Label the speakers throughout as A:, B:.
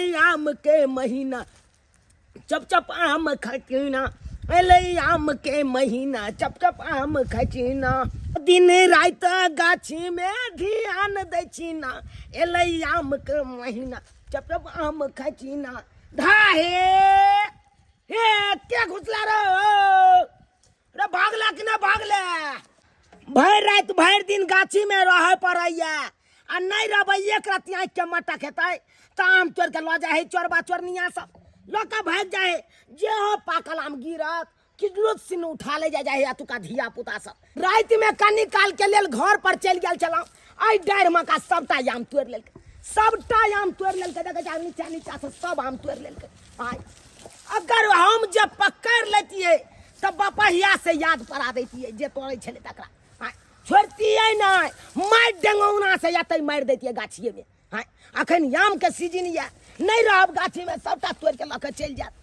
A: एलै आम के महीना चप चप आम खचीना, एलै आम के महीना चप चप आम खचीना। दिन राति गाछी में ध्यान दै छी ना, एलै आम के महीना चप चप आम खचीना। धाहे हे के घुसला रे रे, भागला कि ना भागले? भरि राति भरि दिन गाछी में रहे पड़ैया आ नहि रहबै एक रत्ती आँखि के मटक हेतै तऽ आम तोड़ि कऽ लऽ जाइ है चोरबा चोरनिया सब लऽ कऽ भागि जाइ है। जे हो पाकल आम गिरत किलो सिन उठा ले जाइ है एतुका धिया पुता सब। रातिमे कनी काल के लेल घर पर चलि गेल छलहुँ, एहि डाढ़ि मे का सबटा आम तोड़ि लेलकै, सबटा आम तोड़ि लेलकै। देखै छै नीचा नीचा से सब आम तोड़ि लेलकै। आइ अगर हम जे पकड़ि लेतियै तऽ बपहिया से याद परा दैतियै जे तोड़ै छलै तकरा। आँय, छोड़तियै नहि, मारि डेंगौना से एतै मारि दैतियै गाछिएमे। आँय, अखन आमके सीजन यऽ, नहि रहब गाछीमे सबटा तोड़ि के लऽ कऽ चलि जायत।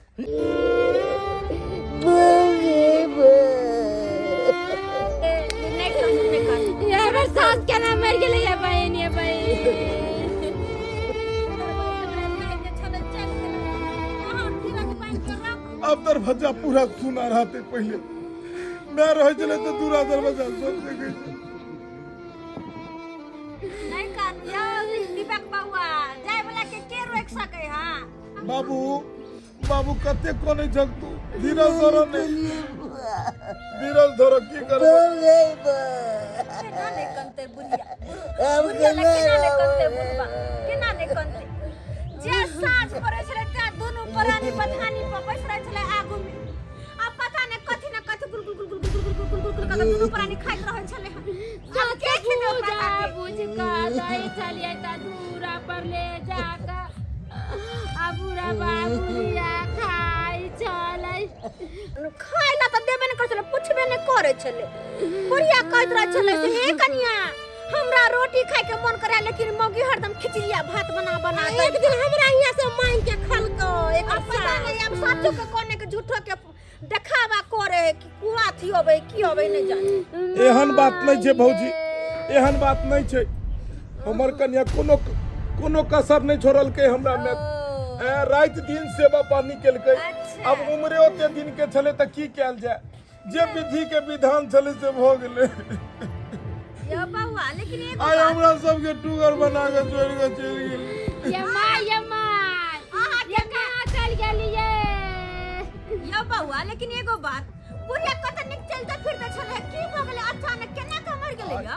B: ये हमर सास केना मरि गेलै ये बहिन, ये बहिन।
C: अब दरवाजा पूरा सुना रहते, पहले मैं रह चले तो दूरा दरवाजा सब देखे छे।
D: नहीं कानू यौ दीपक बउआ, जाय वाला के के रोक सके? हां
C: बाबू, बाबू कते कोने छक तू, धीरज धरो ने, धीरज धरो, की करबो?
D: केना नहीं कनते बुढ़िया, बुढ़िया लग केना नहीं कनते बुढ़बा, केना नहीं कनते? जे साँझ पड़ै छलै ते दुनू प्राणी बथानी पर बैस रहै छलै आगू में, आ पता नहीं कथी न कथी गुल गुल गुल गुल गुल गुल गुल गुल गुल कऽ दुनू प्राणी खाइत रहै छलै हन। आब के खेतै ओकरा
B: पूजा
D: साथे?
B: बुझ कऽ दै छलियै तऽ दूरा पर ले जा कऽ आ बुढ़ा बाबुलिया खाइ छलै।
D: खाय ला तऽ देबे नहि करै छलै, पुछबे नहि करै छलै। बुढ़िया कहैत रहै छलै से हे कनिया, हमरा रोटी खाय के मन करे, लेकिन मौगी हरदम खिचड़िया भात बना बना दै।
E: एक दिन हमरा हियाँ से मांग के खलको एकर।
D: अब पता नहीं अब सचो के कोने के झूठो के देखावा करे है कि कुआ अथी होबे की होबे नहीं जाने।
C: एहन बात नहीं छै भौजी, एहन बात नहीं छै। हमर कन्या कोनो कोनो कसर नहीं छोड़लकै हमरा में, राति दिन सेवा पानी केलकै।
D: अच्छा।
C: अब उम्रे ओते दिन के छलै तऽ की कयल जाय, जे विधि के विधान छलै से भऽ गेलै।
D: यो बउआ, लेकिन एगो
C: आइ
D: बात,
C: हमरा सबके टूगर बना के छोड़ि के चलि गेल।
B: ये माय, ये माय,
D: अहाँ
B: ये कहाँ चल गेलियै?
D: यो बउआ, लेकिन एगो बात, बुढ़िया कत नीक चलते फिरते छलै, की भऽ गेलै अचानक, केना के मरि गेलै यो?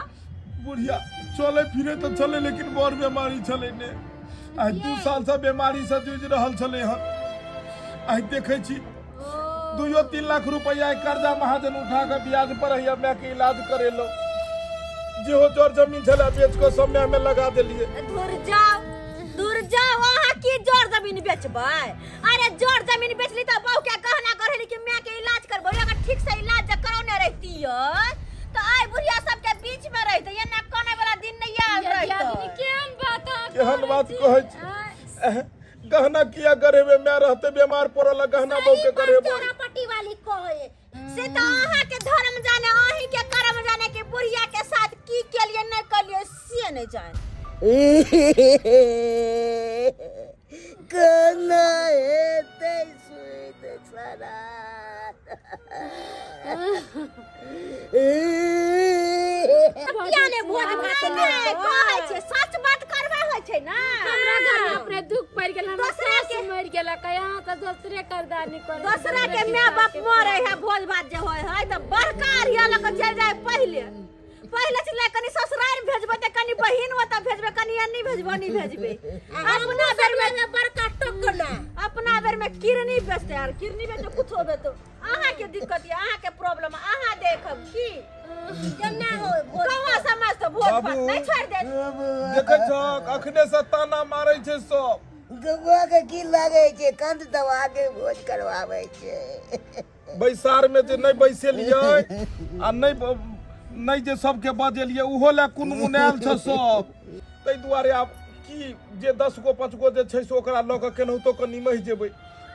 C: बुढ़िया चले फिरे तऽ छलै, लेकिन बड़ बीमारी छलै ने। आइ 2 साल से बीमारी से जूझि रहल छलै हन। आइ देखै छी 2-3 लाख रुपया कर्जा महाजन उठा के ब्याज पर हैया माय के इलाज करेलहुँ। जेहो जर जमीन छलै बेच कऽ सब माय में लगा देलियै।
D: दूर जाओ, दूर जाओ, अहाँ की जर जमीन बेचबै? अरे जर जमीन बेचली तऽ बहू के गहना गढ़ेली कि माय के इलाज करबै। अगर ठीक से इलाज जे करौने रहितियै तऽ आइ बुढ़िया सबके बीच में रहितै, एना कनै वाला दिन नहि आयल
B: ये
D: रहितै।
B: दियादनी, केहन बात अहाँ
C: केहन
B: करै
C: बात
B: छी?
C: कहै छी?
B: आँय?
C: एह, गहना किया गढ़ेबै? माय रहते बीमार पड़ल आ गहना बहू के गढ़ेबै?
D: चोरा पट्टी वाली कहे से तऽ अहाँ के धर्म जाने, अहीं के कर्म जाने कि बुढ़िया के साथ की केलिए नहीं केलिए से नहीं जाने।
A: केना हेतै सुइत सरात?
D: किया ने भोज भात ले कहै छै? सच बात करबे होइ छै ना।
B: हमरा घर में अपने दुख पड़ गेल, हमरा
D: दोसरा
B: सास मर गेल, यहाँ तऽ दोसरे करदानी करे।
D: दोसरा के माय बाप मरे है, भोज भात जे होय है तऽ बड़का अरिया लऽ कऽ चलि जाय। पहिले पहिले छलै कनि ससुरारि भेजबै तऽ कनि बहिन ओतऽ भेजबै, कनि एन्नी भेजबै ओन्नी भेजबै। अपना बेर में
E: बड़का टोकना,
D: अपना बेर में किरनी बेचतै आर किरनी बेचते कुछो बेचते। अहाँके दिक्कत यऽ, अहाँके प्रॉब्लम अहाँ देखब की
E: केना हो भोज।
D: कौआ समझ तऽ भोज भात
C: बाबू।
D: नहि छोड़ि देत।
C: देखै छहक, अखने से ताना मारै छै सब।
A: गौआ के की लागै छै, कंठ दबा के भोज करवाबै छै।
C: बैसार में जे नहि बैसेलियै आ नहि जे सबके बजेलियै, ओहो लए कुनमुनायल छै सब। ताहि दुआरे आब की जे 10 गो 5 गो जे छै से ओकरा लऽ कऽ केनाहितो कऽ निमहि जेबै।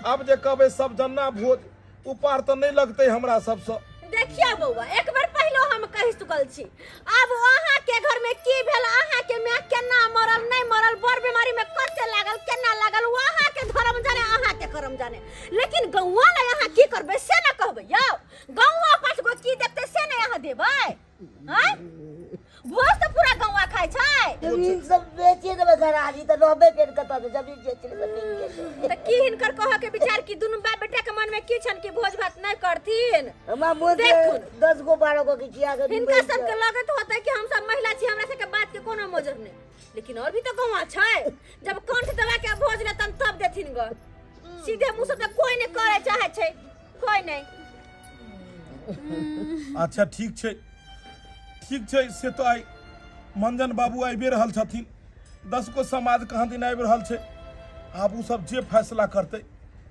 C: आब जे कहबै सब जन्ना भोज, उपार तऽ नहि लगतै हमरा सबसँ।
D: देखियौ बौआ, एक बेर पहिलो हम कहि चुकल छी, आब अहाँ के घर में की भेल, अहाँ के माय केना मरल नहीं मरल, बड़ बीमारी में कते लागल केना लागल, ओ अहाँ धर्म जाने लेकिन गौवा ला यहाँ की करबै से ना कहबै यौ। गौवा पाँच गो की देखतै से ना यहाँ देबै। आँय, भोज तऽ पूरा गौवा खाइ छै।
E: जमीन सब बेचे देबै घरारी तऽ रहबै फेर कतऽ से जमीन बेच लेबै बिक गेलै।
D: तऽ की हिनकर कहऽ के विचार की दुनू बाप बेटा के मन में की छन कि भोज भात नहीं करथिन?
E: हमरा मोन से
D: देखथुन।
E: 10 गो 12 गो के खिया के
D: हिनका सबके लगत होतै कि हम सब महिला छी, हमरा सबके बात के कोनो मोजर नहीं, लेकिन और भी तो गौवा छै। जब कंठ दबा के भोज लेतन तब देथिन ग। सीधे मुँह से तऽ कोई नहीं करे चाहे छै, कोई नहीं।
C: अच्छा ठीक छै, ठीक छै। से तऽ आइ मंजन बाबू आबिए रहल छथिन, 10 गो समाज कहाँ दिन आबि रहल छै। आब ओ सब जे फैसला करतै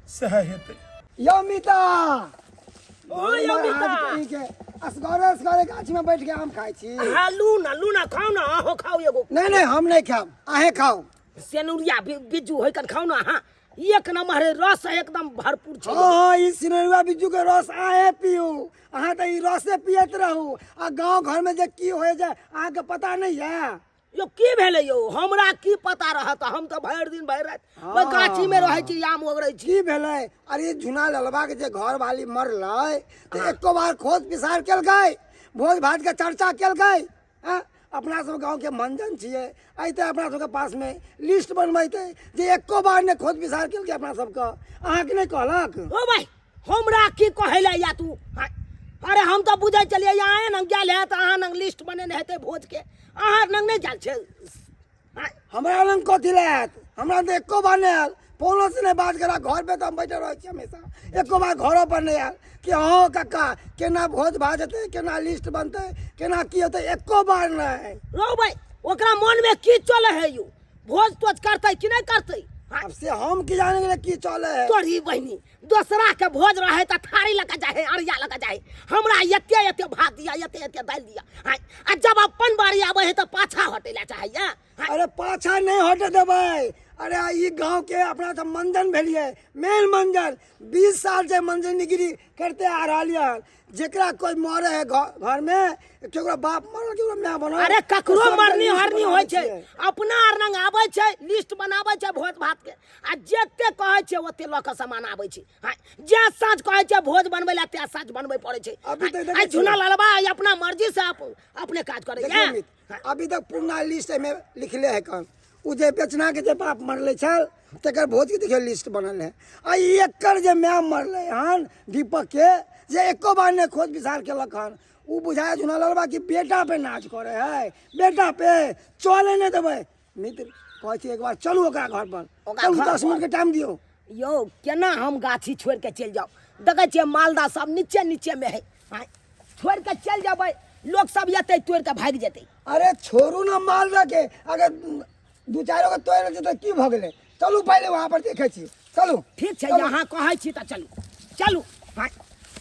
C: सएह हेतै।
F: यौ मिता,
A: ओ यौ मिता।
F: आज के असगरे असगरे गाछ में बैठ के आम खाइ छी।
A: हाँ, लू ना, लू ना, खाओ ना, अहो खाओ एगो।
F: नहीं नहीं, हम नहीं खाब, अहें खाओ।
A: सेनुरिया बिज्जू होय कन खाओ ना। हाँ, एक नंबर है, रस है एकदम भरपूर छै।
F: हाँ हाँ, ई सिनुरिया बिज्जू के रस आहे पियू। अहाँ तऽ ई रसे पियत रहू आ गांव घर में जे की होय जाय अहाँ के पता नहीं है।
A: यो की भेलै यौ? हमरा की पता रहत? हम तऽ भरि दिन भरि राति ओहि गाछी में रहै छी, आम ओगरै छी।
F: की भेलै? अरे झुना ललबा के जे घर वाली मरलै तऽ एको बार खोज पिसार केलकै, भोज भात के चर्चा केलकै? हाँ, अपना सब गांव के मंजन छियै, अइते अपना सबके पास में लिस्ट बनबैते जे एको बार ने खोज पिसार केलकै अपना सबके। अहाँके नहि कहलक?
A: ओ भाई, हमरा की कहै लए या तू? हाँ, अरे हम तऽ बुझै छलियै अहाँ नंग गेल हैत, अहाँ नंग लिस्ट बनेने हेतै भोज के, अहाँ नंग नहि गेल छै? हाँ।
F: हमरा लग कथी लए आयत? हमरा तऽ एको बार नहि आयल, फोनो से नहि बात करा। घर पे तऽ हम बैठल रहै छी हमेशा, एको बार घरो पर नहि आयल कि हँ कक्का केना भोज भात हेतै, केना लिस्ट बनतै, केना की हेतै, एको बार नहि।
A: रौ भाई, ओकरा मन में की चले है यौ? भोज तोज करतै कि नहि करतै? हाँ।
F: अब से हम की जाने गेलै की चले है।
A: तोरी बहिनी, दोसरा के भोज रहे तऽ थारी लऽ कऽ जाइ है, अरिया लऽ कऽ जाइ है, हमरा एते एते भात दिया, एते एते दालि दिया। हाँ, आ जब अपन बारी आबै है तऽ पाछा हटै लए चाहैया। हाँ।
F: अरे पाछा नहीं हटे देबै। अरे ई गांव के अपना सब मंजन भेलियै, मेन मंजन, 20 साल से मंजनगिरी करते आ रहलियै हन। जेकरा कोई मरे है घर में, केकरो बाप मरल, केकरो माय बनल,
A: अरे ककरो
F: सबके
A: मरनी
F: लिस्ट
A: हरनी
F: बनाबै
A: होइ छै।
F: छियै।
A: अपना आर रंग आबै छै, लिस्ट बनाबै छै भोज भात के, आ जते कहै छै ओते लऽ कऽ सामान आबै छै। हाँ, जे साँझ कहै छै भोज बनबै लए ते साँझ बनबै पड़ै छै।
F: अभी तक
A: आइ
F: देखै
A: झुना
F: छियै।
A: ललबा आइ अपना मर्जी से अपने काज करै
F: देखियौ
A: छै।
F: मित, अभी तक पुरना लिस्ट एहिमे लिखले है कन, ओ जे बेचना के जे बाप मरले छल तकर भोज के देखियौ लिस्ट बनल है। आ ई एकर जे माय मरले हन दीपक के, जे एको बार नहि खोज विचार केलक हन, ओ बुझाय झुना ललबा कि बेटा पे नाच करे है, बेटा पे चले नहि देबै। मित्र कहै छी एक बार चलू ओकरा घर पर,
A: ओकरा
F: चलू
A: घर
F: 10
A: पर।
F: मिनट के टाइम दियौ।
A: यौ केना हम गाछी छोड़ि के चलि जाउ? देखै छियै मालदा सब नीचे नीचे में है, आँय, छोड़ि के चलि जेबै लोक सब एतै तोड़ि के भागि जेतै।
F: अरे छोड़ू ना मालदा के, अगर दू चारि गो तोड़ि लेतै तऽ की भऽ गेलै? चलू पहिले वहाँ पर देखै छी, चलू।
A: ठीक छै,
F: चलू।
A: अहाँ कहै छी तऽ चलू चलू। आँय,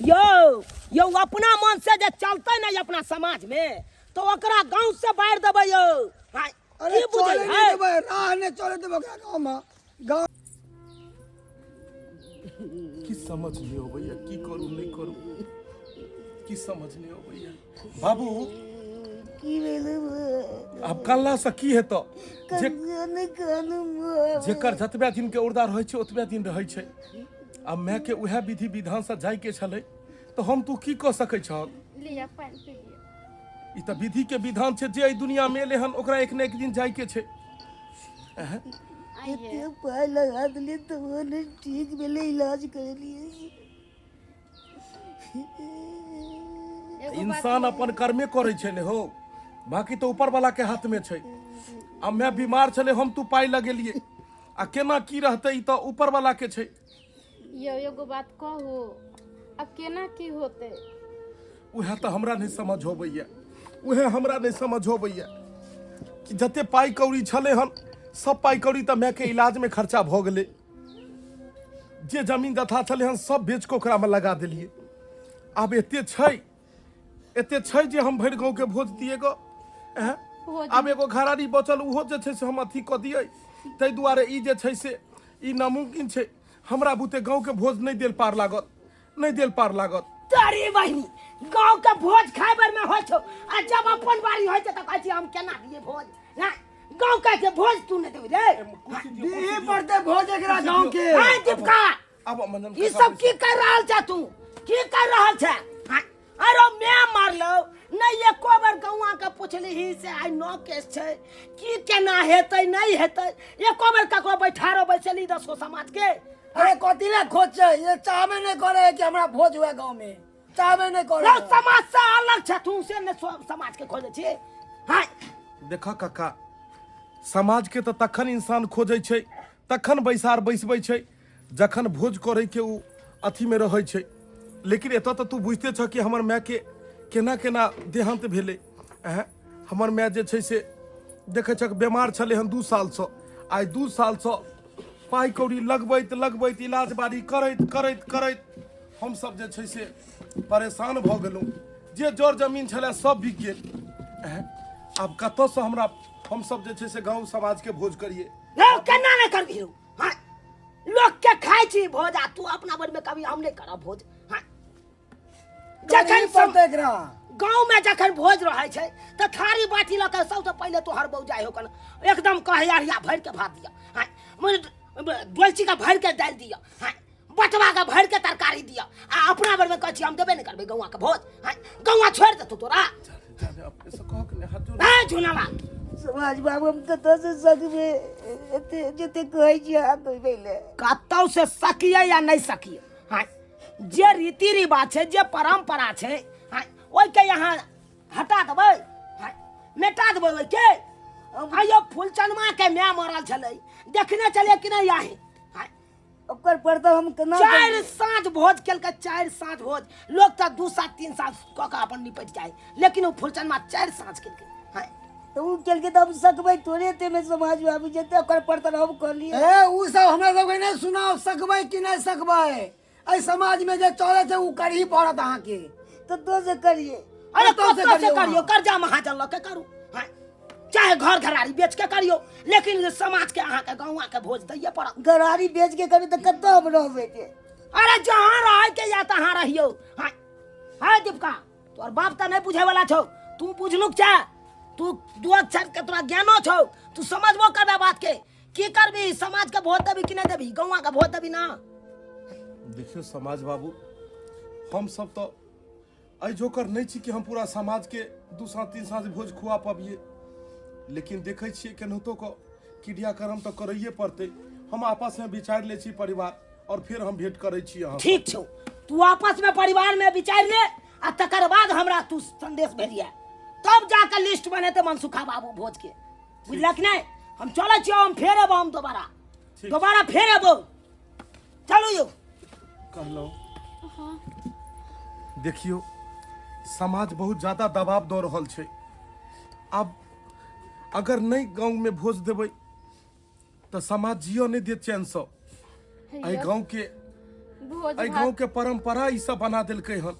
A: यौ यौ अपना मन से जे चलतै ने अपना समाज में तऽ ओकरा गाँव से बाहर देबै यौ। आँय,
F: अरे
A: की बुझै
F: चले नहि
A: है?
F: देबै, राह नहि चले देबै ओकरा गाँव में। गाँव
C: की समझ नहीं अबैया की करू नहीं करू, की समझ नहीं अबैया बाबू।
E: की भेलै?
C: आब कल्ला से की हेतौ? जे
E: कखनो कानू बाबू।
C: जेकर जतबे दिन के उर्दा रहै छै ओतबे दिन रहै छै। आ माय के उएह विधि विधान से जाय के छलै तऽ हम तू की कऽ सकै छहक?
B: लिअ पानि पी लिअ।
C: ई तऽ विधि के विधान छै, जे एहि दुनिया में एलै हन ओकरा एक ने एक दिन जाय के छै।
B: आइये
E: एते पाइ लगा देलियै तबो नहि ठीक भेलै, इलाज करेलियै।
B: एगो बात
C: इंसान अपन कर्मे करै छै ने हो, बाकी तऽ ऊपर वाला के हाथ में छै। आ माय बीमार छलै, हम तू पाइ लगेलियै, आ केना की रहतै ई तऽ ऊपर वाला के छै।
B: यौ एगो बात कहू, आब केना की होतै?
C: उएह तऽ हमरा नहि समझ अबैया, उएह हमरा नहि समझ अबैया कि जते पाइ कौड़ी छलै हन सब पाइ कौड़ी तऽ मायके इलाजमे खर्चा भऽ गेलै। जे जमीन जथा छलै हन सब बेच कऽ ओकरामे लगा देलियै। आब एते छै, एते छै जे हम भरि गाँवके भोज दिए गऽ? एँ?
B: भोज
C: आब एगो घरारी बचल, ओहो जे छै से हम अथी कऽ दियै। ताहि दुआरे ई जे छै से ई नामुमकिन छै, हमरा बुते गाँवके भोज नहि देल पार लागत, नहि देल पार लागत।
A: तोरी बहिनी, गाँव के भोज खाय बेर में होइ छौ आ जब अपन बारी होइ छै तऽ कहै छी हम केना दियै भोज? ना गाँव के जे भोज तू नहि देबही रे।
F: दिही पड़तै भोज एकरा गाँव के।
A: हाय दीपका।
C: आब मंजन
A: ई सब की कर रहल छ तू की कर रहल छ हाँ, अरे मैं मारलो नहीं एको बेर गौआ के पुछली से आइ नौ केस छै की केना हेतै नहीं हेतै एको बेर ककरो बैठारो बैसली दसगो समाज के
F: अरे कथी ले खोज छै ये चाहबे नहीं करे है कि हमरा भोज हुए गांव में चाहबे नहीं करे
A: रौ समाज से अलग छ तू से ने समाज के खोजै छी हाँ
C: देख काका समाज के तऽ तखन इंसान खोजै छै तखन बैसार बैसबै छै जखन भोज करैके ओ अथीमे रहै छै लेकिन एतऽ तऽ तू बुझिते छह कि हमर मायके केना केना देहान्त भेलै आँय हमर माय जे छै से देखै छह बेमार छलै हन 2 सालसँ। आइ 2 सालसँ पाइ कौड़ी लगबैत लगबैत, इलाज बारी करैत करैत करैत हमसब जे छै से परेशान भऽ गेलहुँ। जे जर जमीन छलै सब बिक गेल। आँय, आब कतऽसँ हमरा हमसब जे छै से गाँव समाजके भोज करियै?
A: रौ केना नहि करबही रौ? हाँ, लोक के खाइ छी भोज आ तू अपना बड़ में कभी हम नहीं करब भोज। हाँ, जखन
F: पड़तै एकरा।
A: गाँव में जखन भोज रहै छै तऽ थारी बाटी लऽ के सबसँ पहिले तोहर बहू जाइ हो कन एकदम कहे अरिया भरि के भात दिअ, हाँ, डोलची के भरि के दालि दिअ, हाँ, बटवा के भरि के तरकारी दिअ आ अपना बेर में कहै छी हम देबे नहि करबै गौआ के भोज। हाँ, गौआ छोड़ि देतौ तोरा।
C: जाने अपने से कहक ने हाथ जोड़।
A: ए झुनाला।
E: समाज बाबू, हम कतऽ से सकबे एते जते कहै छी अहाँ कहबै ले?
A: कतौ से सकिए या नहीं सकिए, हाँ, जे रीति रिवाज छै, जे परंपरा छै, हाँ, ओहिके यहाँ हटा देबै, हाँ, मेटा देबै ओहिके? आइयो फूलचनमा के माय मरल छलै, देखने छलियै कि नहीं आही? हाँ,
E: ओकर पर तऽ हम केना
A: चारि साँझ भोज केलकै, चारि साँझ भोज। लोक तऽ 2 साँझ 3 साँझ कऽ कऽ अपन निपटि जाइ, लेकिन ओ फूलचनमा चारि साँझ केलकै। हाँ,
E: तऽ ओ केलकै तऽ हम सकबै थोड़े एतेमे? समाज बाबू, जते ओकर पर तऽ हम कहलियै।
F: ए उ सब हमरा सबके नहि सुनाओ, सकबै कि नहि सकबै। एहि समाज में जे चलै छै उ करही पड़त अहाँके।
E: तऽ तो से करिए।
A: अरे
F: कतौ से
A: कतौ से
F: करियौ
A: करियौ,
F: अहाँ?
A: कर्जा महाजन लऽ के करू, हाँ, चाहे घर घरारी बेच के करियौ, लेकिन समाज के अहाँके गौआ के भोज दैये पड़त।
E: घरारी बेच के करी तऽ कतऽ हम रहबै के?
A: अरे जहाँ रहे के या तहाँ रहियौ। हाँ हाँ दीपका, तोहर बाप तऽ नहीं बुझे वाला छौ, तू बुझलुक छे, तू दू अक्षर के तोरा ज्ञानो छौ, तू समझबो करबे बात के। की करबी? समाज के भोज देबी कि नहीं देबी? गौआ के भोज देबी ना?
C: देखियौ समाज बाबू, हम सब तऽ एहि जोकर नहि छी कि हम पूरा समाजके 2 साँझ 3 साँझ भोज खुआ पबियै, लेकिन देखै छियै केनाहितो कऽ क्रियाक्रम तऽ करैए पड़तै। हम आपसमे विचारि लै छी परिवार और फिर हम भेंट करै छी अहाँ।
A: ठीक छौ, तू आपस में परिवार में विचार ले आ तकर बाद हमरा तू संदेश भेजिए, तब जाकर लिस्ट बनेते मनसुखा बाबू भोज के। बुझलक नहीं? हम चलै छियौ, हम फेर एबो, हम दोबारा
C: ठीक।
A: दोबारा फेर एबो। चलू यौ।
C: कहलहुँ, देखियौ, समाज बहुत ज्यादा दबाव दऽ रहल छै। आब अगर नहि गाँवमे भोज देबै तऽ समाज जियऽ नहि देत चैनसँ। एहि गाँवके
B: भोज
C: एहि
B: भात
C: गाँवके परंपरा ई सब बना देलकै हन।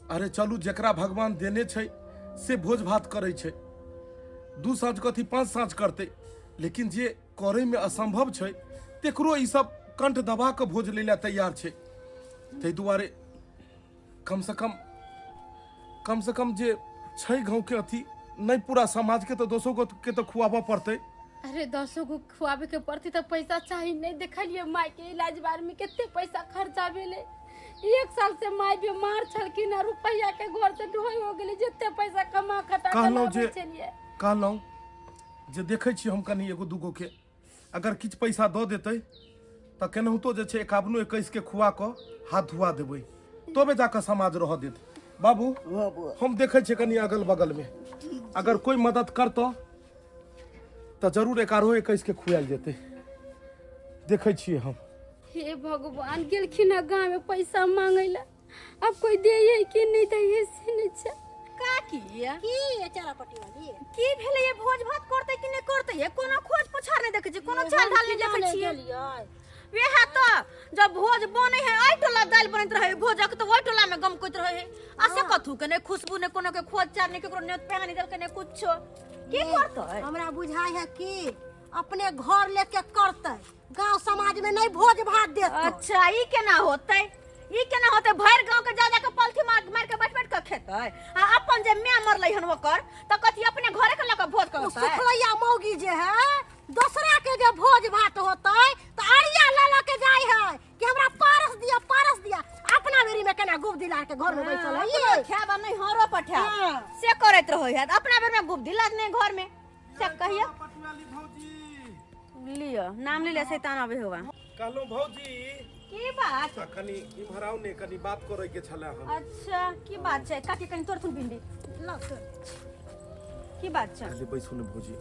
C: अरे चलू, जकरा भगवान देने छै से भोज भात करै छै, 2 साँझ कथी 5 साँझ करतै, लेकिन जे करैमे असम्भव छै तेकरो ई सब कंठ दबा कऽ भोज लै लए तैयार छै। ताहि दुआरे कमसँ कम जे छै गाँवके अथी नहि पूरा समाजके तऽ दोसो के तऽ खुआबऽ पड़तै।
B: अरे दसो गो खुआबे के पड़तै तऽ पैसा चाही। नहीं देखलिए माय के इलाज बार में कते पैसा खर्चा भेलै? एक साल से माय बीमार छलखिन आ रुपैया के घर से ढोई हो गेलै, जते पैसा कमा खटा के
C: कहलहुँ
B: लाबै
C: जे
B: छलियै।
C: कहलहुँ जे देखै छी हम कनि एगो दूगो के अगर किछु पैसा दऽ देतै तऽ केनाहितो जे छै 51 21 के खुआ कऽ हाथ धुआ देबै, तबे जाकऽ समाज रहऽ देत। बाबू, हम देखै छियै कनि अगल बगलमे, अगर कोइ मदद करतऽ तऽ जरूर 51 21 के खुआयल जेतै। देखै छियै हम।
B: हे भगवान, गेलखिन हँ गाँव में पैसा मांगे ला, अब कोई दे है कि नहीं दे है से नहीं छै।
D: काकी।
G: की चारा पट्टी वाली?
D: की भेलै? ये भोज भात करतै कि नहि करतै? ये कोनो खोज पुछार नहि देखै छी, कोनो चाल ढाल नहि देखै छियै। वएह तऽ जब भोज बनै है एहि टोला दालि बनैत रहै भोजक तऽ ओहि टोला में गमकैत रहै है, आ से कथू के नहि खुशबू, नहि कोनो के खोज चार, नहि केकरो नेत पेंगा नहि देलकै, नहि कुछो। की करतै?
G: हमरा बुझाय है कि अपने घर लेके करतै, गांव समाज में नहीं भोज भात देतै।
D: अच्छा, ई केना होतै? ई केना होतै? भरि गांव के जा जा के पलथी मार मार के बैठ बैठ के खेतै आ अपन जे माय मरलै हन ओकर तऽ कथी अपने घरे के लऽ के भोज
G: ओ
D: करतै?
G: सुखलैया मौगी जे है, दोसरा के जे भोज भात होतै तऽ अरिया लऽ लऽ के जाय है कि हमरा के घर में बैसल है
D: अपनो खायब आ नहीं हरो पठायब।
G: हाँ।
D: से करैत रहै हैत अपना बेर में गुप्ती लाज नहीं घर में से कहियो।
C: पटुआली भौजी
D: लियो नाम ले ले शैतान अबे होवा।
C: कहलहुँ भौजी
D: की बात?
C: आ कनी इम्हर आउ ने, कनी बात करे के छले हन।
D: अच्छा की बात छै काकी? कनी तोड़थुन भिंडी लाउ तोड़। की बात छै?
C: कहली बैसू ने भौजी।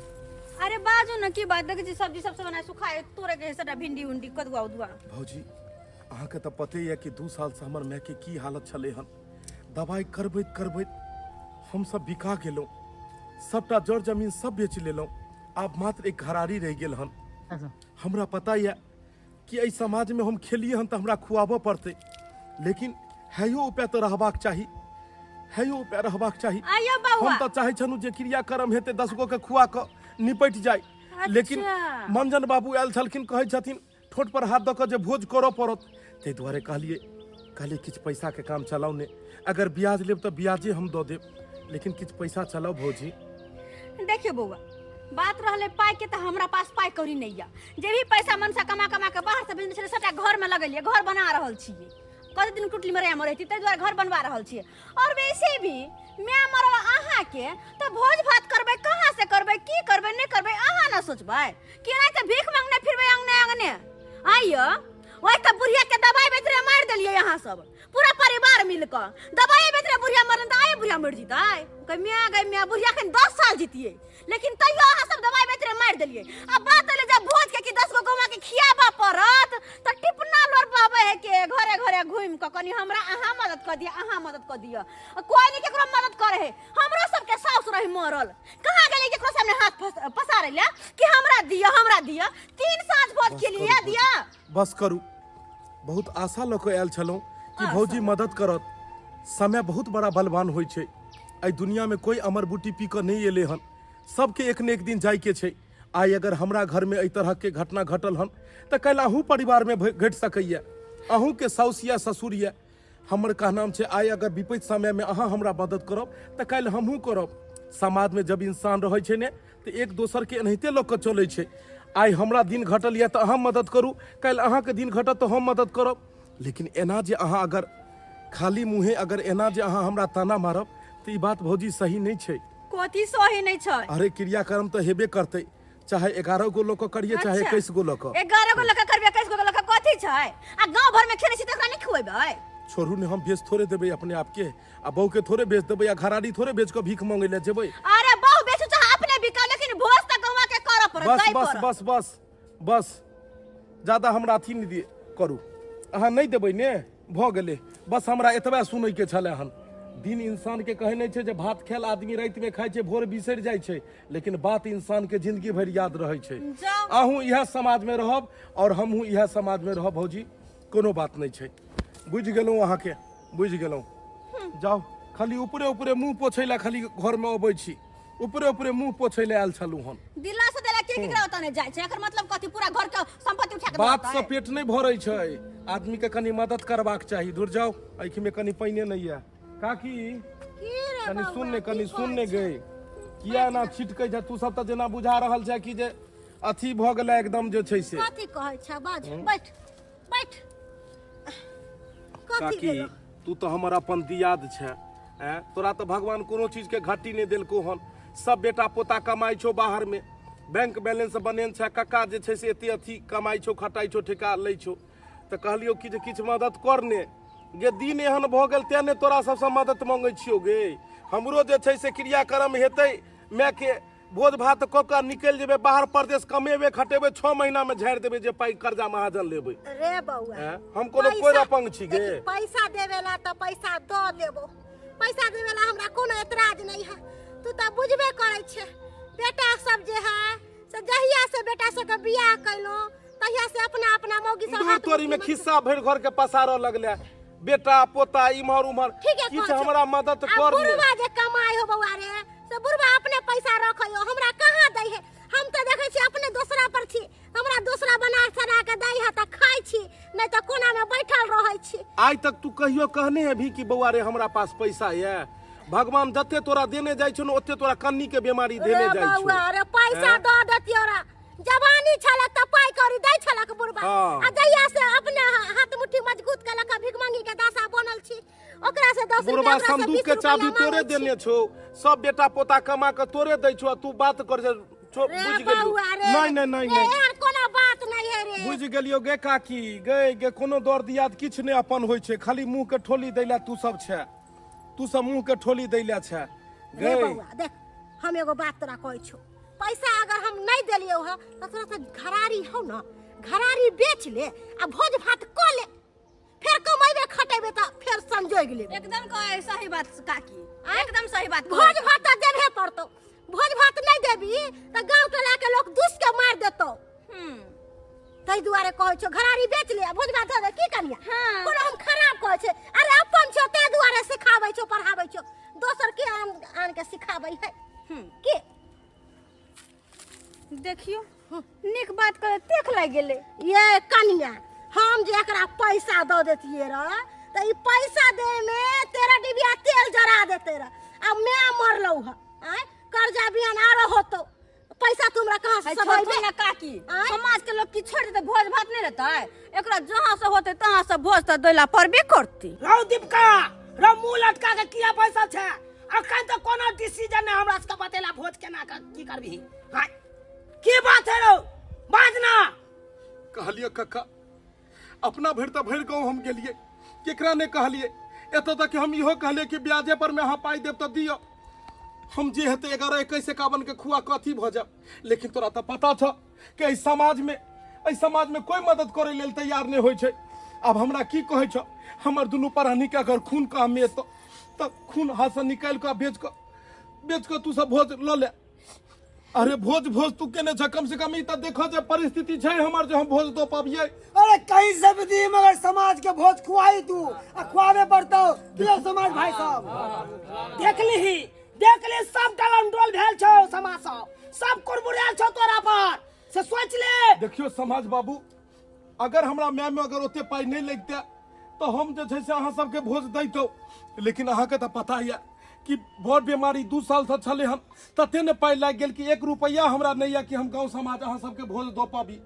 D: अरे बाजू ने की बात। देखै छी सब्जी सब बना सुखाए तोड़े के सबटा भिंडी उंडी कदुआ उदुआ।
C: भौजी अहाँके तऽ पते यऽ कि 2 साल से हमर माय के की हालत छलै हन। दवाई करबैत करबैत हमसब बिका गेलहुँ, सबटा जर जमीन सब बेच लेलहुँ, आब मात्र एक घरारी रहि गेल हन। हमरा पता यऽ कि एहि समाजमे हम खेलिए हन तऽ हमरा खुआबऽ पड़तै, लेकिन हैयो उपाय तऽ रहबाक चाही, हैयो उपाय रहबाक चाही।
D: आइयो बौआ।
C: हम तऽ चाहै छलहुँ जे क्रियाक्रम हेतै 10 गो के खुआ कऽ निपटि जाय, लेकिन मंजन बाबू आयल छलखिन, कहै छथिन ठोट पर हाथ दऽ कऽ जे भोज करऽ पड़त, ताहि दुआरे कहलियै कहलियै किछु पैसाके काम चलाउ ने, अगर ब्याज लेब तऽ ब्याजे हम दऽ देब, लेकिन किछु पैसा चलाउ भौजी।
D: देखियौ बौआ, बात रहलै पाइ के तऽ हमरा पास पाइ कौड़ी नहि यऽ। जे भी पैसा मनसा कमा कमा के बाहर से भेजने छलै सबटा घर में लगेलियै, घर बना रहल छियै। कते दिन टुटली में रैम रहती, ताहि दुआरे घर बनवा रहल छियै। और वैसे भी माय मरल अहाँके तऽ भोज भात करबै कहाँ से करबै, की करबै नहि करबै अहाँ ना सोचबै कि एना तऽ भीख मांगने फिरबै अंगने अंगने। आइयो ओहि तऽ बुढ़िया के दवाई बेचरे मारि देलियै अहाँ सब पूरा परिवार मिल कऽ। दवाई बेचरे बुढ़िया मरल तऽ आइयो बुढ़िया मरि जेतै। गै माय गै माय, बुढ़िया एखन 10 साल जीतियै, लेकिन तैयो अहाँ सब दवाई बेचरे मारि देलियै। आ बात एलै जब भोज के कि 10 गो गौवा के खियाबऽ पड़त तऽ टिपना लोर बहबै है के घरे घरे घुमि कऽ कनि हमरा अहाँ मदद कऽ दिअ, अहाँ मदद कऽ दिअ। आ कोइ नहि केकरो मदद करै है। हमरो सबके साउस रही मरल, कहाँ गेलै केकरो सामने हाथ पसारै लए कि हमरा दिअ हमरा दिअ। 3 साँझ भोज
C: बस
D: खेलियै
C: करू,
D: दिअ।
C: बस करू, बहुत आशा लऽ कऽ आयल छलहुँ कि भौजी मदद करत। समय बहुत बड़ा बलवान होइ छै, एहि दुनियामे कोइ अमर बूटी पी कऽ नहि एलै हन, सबके एक ने एक दिन जाइके छै। आइ अगर हमरा घरमे एहि तरहके घटना घटल हन तऽ काल्हि अहूँ परिवारमे घटि सकैए, अहूँके साउस या ससुर यऽ। हमर कहनाम छै आइ अगर विपरीत समयमे अहाँ हमरा मदद करब तऽ काल्हि हमहूँ करब। समाजमे जब इंसान रहै छै ने तऽ एक दोसरके एनाहिते लऽ कऽ चलै छै। आइ हमरा दिन घटल यऽ तऽ अहाँ मदद करू, काल्हि अहाँके दिन घटत तऽ हम मदद करब। लेकिन एना जे अहाँ अगर खाली मुँहे अगर एना जे अहाँ हमरा ताना मारब तऽ ई बात भौजी सही नहि छै।
D: कथी सही नहि छै?
C: अरे क्रियाक्रम तऽ हेबे करतै, चाहे 11 गो लऽ कऽ करियै चाहे 21 गो लऽ कऽ।
D: 11 गो लऽ कऽ करबै 21 गो लऽ कऽ कथी छै? आ गाँव भर में खेने छी तकरा नहि खुएबै?
C: छोड़ू ने, हम बेच थोड़े देबै अपने आप के, आ बहू के थोड़े बेच देबै, आ घरारी थोड़े बेच कऽ भीख मांगे लए जेबै।
D: अरे बहू बेचू चाहे अपने बिका, लेकिन भोज तऽ गौवा के करऽ पड़त।
C: बस
D: दै
C: बस
D: पड़त।
C: बस बस बस, ज्यादा हमरा अथी नहि दिए करू, अहाँ नहि देबै ने, भऽ गेलै बस। हमरा एतबे सुनैके छलै हन। दिन इंसानके कहै नहि छै जे भात खायल आदमी रातिमे खाइ छै, भोर बिसरि जाइ छै, लेकिन बात इंसानके जिंदगी भरि याद रहै छै।
D: जाउ।
C: अहूँ इएह समाजमे रहब आओर हमहूँ इएह समाजमे रहब भौजी, कोनो बात नहि छै। बुझि गेलहुँ अहाँके, बुझि गेलहुँ। जाउ, खाली ऊपरे ऊपरे मुँह पोछै लए खाली घरमे अबै छी, ऊपरे ऊपरे मुँह पोछै लए आयल छलहुँ हन।
D: दिला से देला के केकरा ओतऽ नहि जाइ छै, एकर मतलब कथी? पूरा घर के संपत्ति उठा के
C: बात
D: दऽ
C: से
D: देतै?
C: पेट नहि भरै छै, आदमी के कनी मदद करबाक चाही। दूर जाउ, आँखिमे कनी पानिए नहि यऽ। काकी
G: की रे
C: कनी
G: बौआ,
C: सुन ने,
G: की
C: कनी सुन
G: कहै
C: ने
G: छै?
C: गे, किया एना छिटकै छै? तू सब तऽ जेना बुझा रहल छै कि जे अथी भऽ गेलै एकदम जे छै से।
G: कथी कहै छै? बाज, बैठ बैठ। कथी
C: काकी
G: भेलौ?
C: तू तऽ हमर अपन दियाद छै, ऐं तोरा तऽ भगवान कोनो चीज के घाटी नहि देलकौ हन। सब बेटा पोता कमाइ छौ बाहर में, बैंक बैलेंस बनेन छै, कक्का जे छै से एते अथी कमाइ छौ, खटाइ छौ, ठेका लै छौ, तऽ कहलियौ कि जे किछु मदद कर ने गे। दिन एहन भऽ गेल तें ने तोरा सबसँ मदद मांगै छियौ गे। हमरो जे छै से क्रियाक्रम हेतै मायके, भोज भात कऽ कऽ निकलि जेबै बाहर परदेश, कमेबै खटेबै, 6 महीना में झाड़ि देबै जे पाइ कर्जा महाजन लेबै।
G: रे बौआ,
C: ऐं, हम कोनो कोइ अपंग छी गे?
G: देखी, पैसा देवेला तऽ पैसा दऽ देबो, पैसा देवेला हमरा कोनो एतराज नहीं है। तू तऽ बुझबे करै छे, बेटा सब जे है से जहिया से बेटा सबके बियाह कैलहुँ तहिया से अपना अपना मौगी सब
C: दूर
G: हाथ
C: तोरी में
G: मुट्ठी में
C: खिस्सा भरि घर के पसारऽ लगले, बेटा पोता इम्हर उम्हर।
G: ठीक है,
C: किछु
G: कहै छौ।
C: हमरा मदद
G: आ
C: कर ले।
G: बुढ़वा जे कमाइ हो बौआ रे, से बुढ़वा अपने पैसा रखै हो, हमरा कहाँ दै है? हम तऽ देखै छी अपने दोसरा पर छी, हमरा दोसरा बना सना के दै है तऽ खाइ छी, नहि तऽ कोना में बैठल रहै छी।
C: आइ तक तू कहियो कहने हेबही कि बौआ रे हमरा पास पैसा यऽ? भगवान जते तोरा देने जाइ छौ ने ओते तोरा कन्नी के बीमारी देने
G: रे
C: जाइ छौ।
G: बौआ रे, पैसा
C: हैं?
G: दऽ देतियौ रा, जवानी छलक तऽ पाइ कौड़ी दै छलक बुढ़बा,
C: हाँ।
G: आ जहिया से अपने हाथ मुट्ठी मजबूत केलक आ भिखमंगी के दासा बनल छी, ओकरा से 10
C: बुढ़बा
G: रुपया ओकरा से
C: संदूक
G: 20
C: के
G: रुपया
C: चाबी
G: मांगै
C: तोरे
G: छी।
C: देने छौ सब बेटा पोता कमा के तोरे दै छौ आ तू बात कर जे
G: रे
C: बुझि गेलियौ
G: बौआ रे
C: नहीं नहीं नहीं
G: रे
C: नहीं
G: एहन कोनो बात नहीं है रे
C: बुझि गेलियौ गे काकी गे गे कोनो दर दियाद किछु नहि अपन होइ छै खाली मुँह के ठोली दै लए तू सब छै तू सब मुँह के ठोली दै लए छै
G: रे
C: गे
G: बौआ देख हम एगो बात तोरा कहै छौ पैसा अगर हम नहीं देलियौ हँ तऽ तोरा तऽ घरारी हौ न घरारी बेच ले आ भोज भात कऽ ले फेर कमेबे खटेबे तऽ फेर संजोग लेबे
D: एकदम कहे सही बात काकी एकदम सही बात कहै।
G: भोज भात तऽ देबे पड़तौ भोज भात नहीं देबी तऽ गाँव टोला के लोग दुस के मार देतौ
D: हम्म
G: ताहि दुआरे कहै छौ घरारी बेच ले आ भोज भात दऽ दे की कनिया
D: हाँ।
G: कोनो हम खराब कहै छै अरे अपन छौ ताहि दुआरे सिखाबै छौ पढ़ाबै छौ दोसर के आन आन के सिखाबै है के
D: देखियो नीक बात करे देख लागि गेलै
G: ये कनिया हम जे एकरा पैसा दऽ देतियै रह तऽ ई पैसा दे में तेरह डिबिया तेल जरा देते रह आ मैं मरलौ ह आँय कर्जा बियान आरो होतो पैसा तू हमरा कहाँ से
D: है
G: सधैबे
D: छोड़थुन ना काकी
G: आँय?
D: समाज के लोग की छोड़ देते भोज भात नहीं रहता एकरा जहाँ से होते तहाँ से भोज तो दैला पड़बे करती
A: रौ दीपका रौ मुंह लटका के किया बैसल छै अखन तऽ कोनो डिसीजन नहि हमरा सबके बतेला भोज केना के की करबिही हाँ की बात है रौ बाज ना
C: कहलियै कक्का अपना भरि तऽ भरि गाँव हम गेलियै केकरा नहि कहलियै एतऽ तक हम इहो कहलियै कि ब्याजे पर मे अहाँ पाइ देब तऽ दिअ हम जे हेतै 11 21 51 के खुआ कऽ अथी भऽ जायब लेकिन तोरा तऽ पता छौ कि एहि समाजमे एहि समाजमे कोइ मदद करै लेल तैयार नहि होइ छै आब हमरा की कहै छौ हमर दुनू प्राणीके अगर खून काममे एतौ तऽ खून हाथसँ निकालि कऽ बेच कऽ बेच कऽ तू सब भोज लऽ ले अरे भोज भोज तू केने छ कम से कम ई तऽ देखो जे परिस्थिति छै हमर जे हम भोज दऽ पाबियै
F: अरे कहीं से भी दी मगर समाज के भोज खुआई तू आ खुआबे पड़तो दियो समाज भाई साहब
A: देख लीही देख ली सब डलमडोल भेल छौ समाज सब सब कुरमुरायल छौ तोरा पर से सोच ले
C: देखियो समाज बाबू अगर हमरा माय में अगर ओते पाइ नहि लगिते तऽ हम जे छै से अहाँ सबके भोज दैतहुँ लेकिन अहाँके तऽ पता यऽ कि बड़ बीमारी 2 सालसँ छलै हन तते ने पाइ लागि गेल कि 1 रुपैआ हमरा नहि यऽ कि हम गाँव समाज अहाँ सबके भोज दऽ पाबी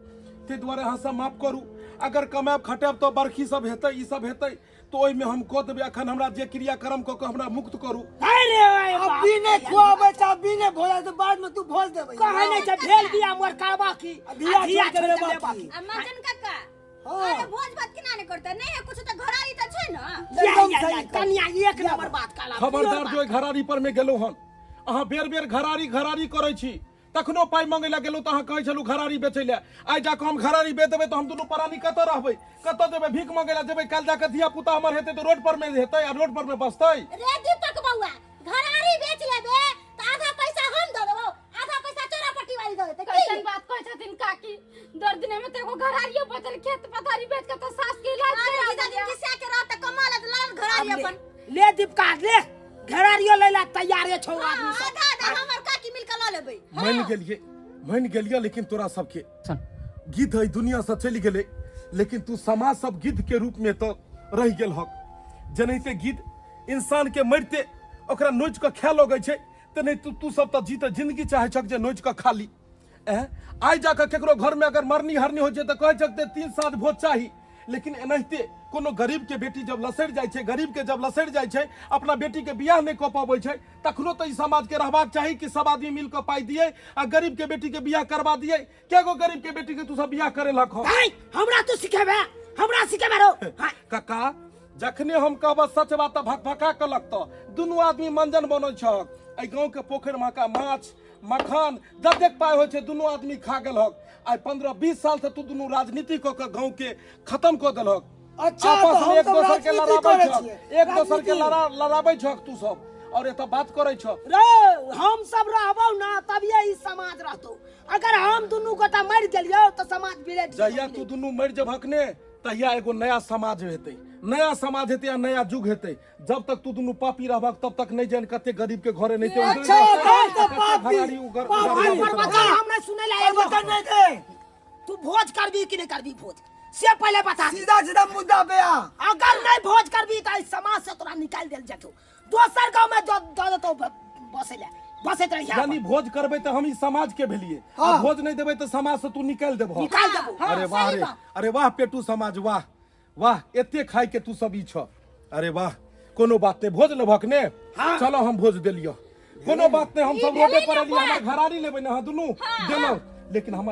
C: ताहि दुआरे अहाँ सब माफ करू अगर कमायब खटायब तऽ बरखी सब हेतै ई सब हेतै तऽ ओहिमे हम कऽ देबै अखन हमरा जे क्रियाक्रम कऽ कऽ हमरा मुक्त करू
A: अरे
F: अब भी नहीं खुआबे छ अब भी नहीं भोज तो बाद में तू भोज देबे
A: कहे नहीं छै भेल बिया मोर करबा की
F: धिया
A: धिया
F: छोड़ के
A: छोड़ के
F: लेबा
A: लेबा
F: की।
A: की।
D: आ मंजन काका
F: हाँ।
D: अरे भोज भात केना नहीं करते नहीं है कुछ तो घरारी तो छै ना
A: या,
F: एकदम
A: या,
F: सही
A: या,
F: कहलौ।
A: कनिया एक नंबर बात कहला
C: खबरदार जो घरारी पर में गेलहुँ हन अहाँ बेर बेर घरारी घरारी करै छी तखनो पाइ मंगै लए गेलहुँ तऽ अहाँ कहै छलहुँ घरारी बेचै लए आइ जाकऽ हम घरारी बेच देबै तऽ हम दुनू प्राणी कतऽ रहबै कतऽ जेबै भीख मंगै लए जेबै काल्हि जाकऽ धिया पुता हमर हेतै तऽ रोड पर मे हेतै आ रोड पर मे बसतै
G: रे दीपक बौआ घरारी बेच लेबे तऽ आधा पैसा हम दऽ देबौ आधा पैसा चोरा पट्टी वाली दऽ देतै की
B: कैसन बात कहै छथिन काकी दर दिने में तो एगो घरारियो बचल खेत पथारी बेच के तो सास के इलाज
D: अरे
B: करा
D: जीजा
B: देलियै।
D: जी किसा के रहत कमा लेत लाल घरारी अपन
A: ले दीपका ले घेरारियो लै ला तैयारे छौ आदमी सब
D: आधा आधा हमर काकी मिल के लऽ लेबै
C: मानि गेलियै मानि गेलियै लेकिन तोरा सबके गिद्ध एहि दुनिया से चलि गेलै लेकिन तू समाज सब गिद्ध के रूप में तो रहि गेल हक जेनाहिते गिद्ध इंसान के मरिते ओकरा नोचि कऽ खाय लगै छै तेनाहिते तू तू सब तऽ जीते जिंदगी चाहै छक जे नोचि कऽ खा ली एँ आइ जाकऽ केकरो घरमे अगर मरनी हरनी होइ छै तऽ कहै छक जे 3 साँझ भोज चाही लेकिन एनाहिते कोनो गरीब के बेटी जब लसरि जाइ छै गरीब के जब लसरि जाइ छै अपना बेटी के बियाह नहि कऽ पबै छै तखनो तऽ ई समाज के रहबाक चाही कि सब आदमी मिल कऽ पाइ दियै आ गरीब के बेटी के बियाह करबा दियै के गो गरीब के बेटी के तू सब बियाह करेलक हँ
A: भाई हमरा तू सिखेबे हमरा सिखेबे रो हाँ,
C: कक्का जखने हम कहब सच बात तऽ भकभका कऽ लगतऽ दुनू आदमी मंजन बनै छहक एहि गाँव के पोखरि महका माछ मखान जतेक पाइ होइ छै दुनू आदमी खा गेल हक आइ 15-20 साल से तू दुनू राजनीति कऽ के गाँव के खत्म कऽ देलहक
F: अच्छा,
C: आपस
F: तऽ
C: में
F: हम
C: एक
F: तऽ
C: दोसर के
F: राजनीति
C: लड़ाबै
F: करै
C: छहक
F: छियै।
C: एक दोसर के
F: राजनीति।
C: लड़ाबै छहक तू सब और एतऽ बात करै छह
A: रे हम सब रहबौ ना तभिए ई समाज रहतौ अगर हम दुनू गोटा मरि गेलियौ तऽ समाज बिलट जेतौ।
C: जहिया तू दुनू मरि जेबहक ने तहिया एगो नया समाज हेतै नया समाज हेतै आ नया युग हेतै जब तक तू दुनू पापी रहबक तब तक नहीं जान कते गरीब के घरे नहीं
F: अच्छा, तब तऽ पापी, पापी।
A: पर बता हम नहीं सुनै ला एलियौ।
F: प्रवचन नहीं दे
A: तू भोज करबी कि नहीं करबी भोज से पहले बता
F: सीधा सीधा मुद्दा पे आ
A: अगर नहीं भोज करबी तो इस समाज से तोरा निकाल देल जेतौ दोसर गांव में दऽ दऽ देतौ बसै ले बसैत रहिया
C: यानी भोज करबै तऽ हम ई समाज के भेलिए आ
F: हाँ।
C: भोज नहीं देबै तऽ समाज से तू निकाल देबह
A: निकाल देबो
C: अरे वाह रे अरे वाह पेटू समाज वाह वाह एते खाय के तू सब ई छ अरे वाह कोनो बात नहीं, भोज लेबहक ने?
F: हाँ।
C: चलो हम भोज देलियो, कोनो बात नहीं, हम सब
D: ई भेलै
C: रोडे पर
D: ने
C: एलियै,
D: बात।
C: हमर घरारी लेबै ने अहाँ दुनू देलहुँ, लेकिन हमर